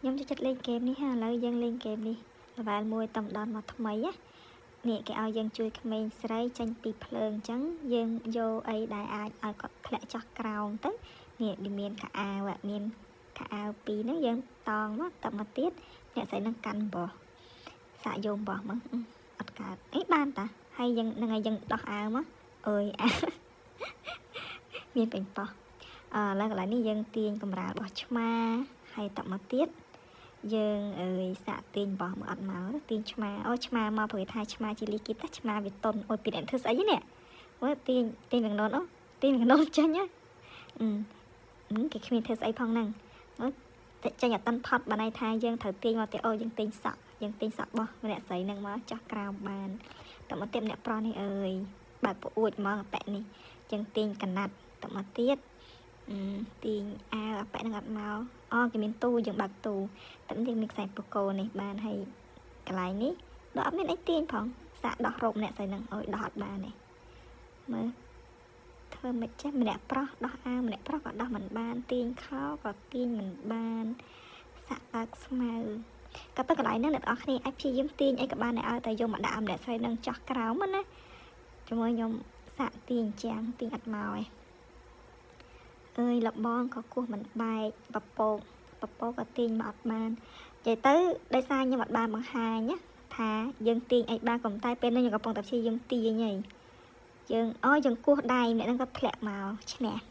ខ្ញុំចូលចិត្តលេងហ្គេមនេះហាឥឡូវយើងលេងហ្គេមនេះ level 1តំដនមកថ្មីណានេះគេឲ្យយើងជួយក្មេងស្រីចេញពីភ្លើងអញ្ចឹងយើងយកអីដែលអាចឲ្យគាត់ធ្លាក់ចុះក្រោមទៅនេះវាមានខោអាវមានខោអាវពីរហ្នឹងយើងតងមកតមកទៀតអ្នកស្រីនឹងកាន់បោះសាកយកបោះមកអត់កើតអីបានតាហើយយើងនឹងឲ្យយើងដោះអាវមកអើយអាវមានពេញប៉ោះអឺឥឡូវកន្លែងនេះយើងទាញកម្រាលរបស់ឆ្មាហើយតមកទៀតយើងអើយសាកទាញបោះមកអត់មកទាញឆ្មាអូឆ្មាមកព្រោះថាឆ្មាជាលីគីតាឆ្មាវាតុនអូយពីអ្នកធ្វើស្អីនេះមើលទាញទាញកណូនអូទាញកណូនចេញហ៎អឺគេគ្មានធ្វើស្អីផងហ្នឹងមើលចេញអត់តាន់ផុតបានន័យថាយើងត្រូវទាញមកទៀតអូយើងទាញសក់យើងទាញសក់របស់ម្នាក់ស្រីហ្នឹងមកចោះក្រោមបានតមកទៀតម្នាក់ប្រុសនេះអើយបើប្អួចហ្មងអាប៉ែនេះយើងទាញកណាត់តមកទៀតទាញអាវអាប៉ែហ្នឹងអត់មកអូគេមានទូយើងបើកទូតែនេះមានខ្សែបកោនេះបានហើយកន្លែងនេះដល់អត់មានអីទាញផងសាកដោះរ៉ូបអ្នកស្រីហ្នឹងអើយដោះអត់បានទេមើលធ្វើមិនចេះម្នាក់ប្រុសដោះអាវម្នាក់ប្រុសក៏ដោះមិនបានទាញខោក៏ទាញមិនបានសាក់បើកស្មៅក៏ទៅកន្លែងហ្នឹងអ្នកនរគ្នាអាចព្យាយាមទាញអីក៏បានដែរឲ្យតែយកមកដាក់ម្នាក់ស្រីនឹងចោះក្រោមណាជាមួយខ្ញុំសាក់ទាញជាងទាញអត់មកឯងអើយលបងក៏គោះមិនបែកពពកពពកក៏ទាញមកអត់បាននិយាយទៅដោយសារខ្ញុំអត់បានបង្ហាញណាថាយើងទាញអីបានក៏តែពេលនេះខ្ញុំកំពុងតែព្យាយាមទាញហីយើងអូយើងគោះដៃម្នាក់ហ្នឹងក៏ធ្លាក់មកឈ្នះ។